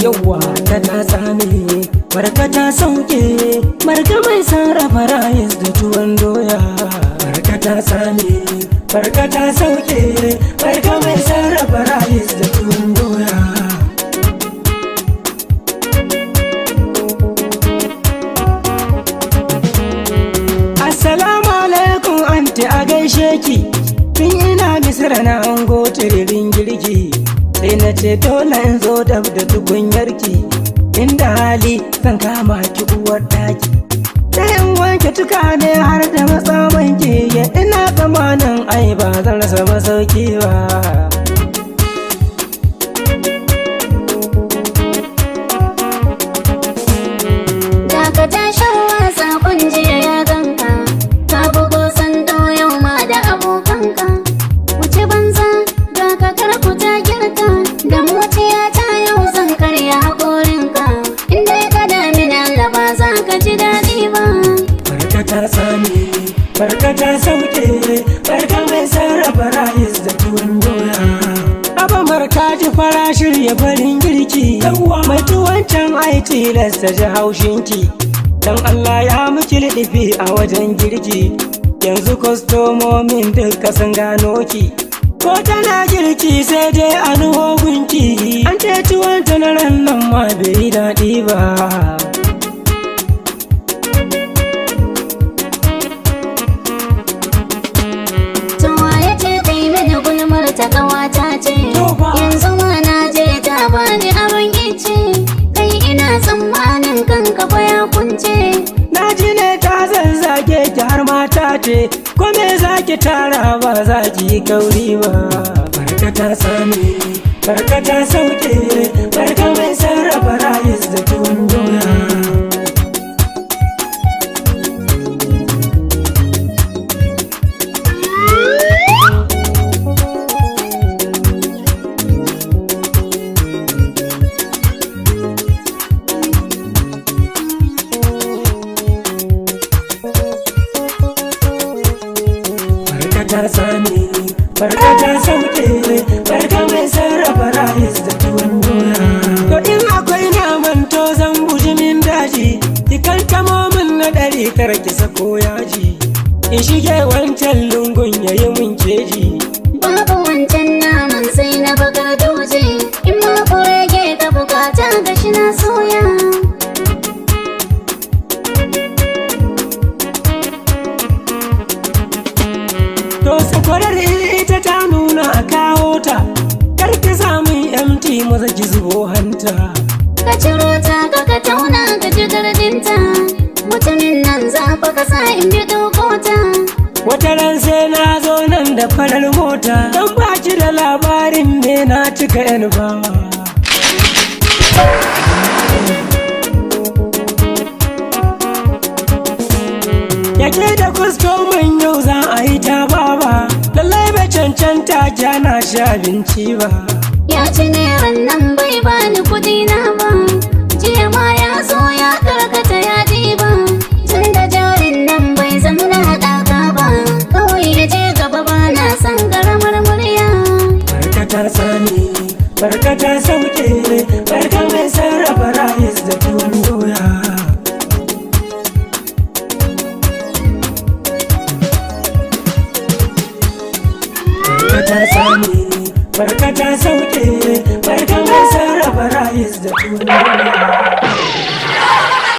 Yawwa, tana tsami, Marka ta sauke, Marka mai sarrafa rice da tuwon doya. Marka ta tsami, Marka ta sauke, Marka mai sarrafa rice da tuwon doya. Assalamu alaikum anti, a gaishe ki. Tun ina Misira na hango tiririn girki, sai na ce dole in zo dab da tukunyarki. Inda hali zan kama ki uwar daki, sai in wanke tukane har da matsamanki. Ya ina tsammanin ai ba zan rasa masauki ba. Dakata, shan wasa jiya ya ganka. Ka bugo sando yau ma da abokanka. Wuce banza ga kakar ku ta girka. Da muciya ta yau zan karya haƙorinka. Inda ka dami Allah ba za ka ji daɗi ba. Marka ta tsami, Marka ta sauke, Marka mai sarrafa rice da tuwon doya. Aba Marka, ji fara shirya farin girki, mai tuwon can ai tilasta ji haushinki. Dan Allah ya miki liɗifi a wajen girki, yanzu kwastomomin duka sun gano ki. Ko tana girki sai dai a nuho gunki, an ce tuwon ta na ran nan ma bai yi daɗi ba. Tuwa ya ce kai mini gulmar ta ƙawata ce. Tofa. Yanzu ma na je ta bani aron ice. Kai, ina tsammanin kanka fa ya kunce. Na ji ne ta zazzage ki har mata ce, ko me za ki tara ba za ki yi kauri ba. Marka ta sami, Marka ta sauke, Marka mai sarrafa rice da tuwon doya. Marka ta sami, Marka ta sauke, Marka mai sarrafa rice da tuwon doya. To in akwai naman to zan bujimin daji, ki kantamo min na 900 ki sako yaji. In shige wancan lungun yayi mun keji. Babu wancan naman sai na bakar duje. In ma kurege ka bukata gashi na soya. To sakwarar ita ta nuna a kawo ta, kar ki samun MT, maza ki zubo hanta. Ka ciro ta ka tauna ka ji gardinta. Mutumin nan za fa ka sa in bi ta. Wata ran sai na zo nan da farar mota, don baki da labarin ne na cika yan bawa. Yake da kwastoman yau za a yi ta baba, lallai bai cancanta kyana shi abinci ba. Ya ci neran nan bai bani kudi na ba. Jiya ma ya zo ya karkata ya ɗiba. Tun da jarin nan bai zama na haɗaka ba. Kawai ya je gaba, ba na son karamar murya. Marka ta tsami, Marka ta sauke, Marka mai sarrafa rice da tuwon doya. Marka ta tsami, Marka ta sauke, Marka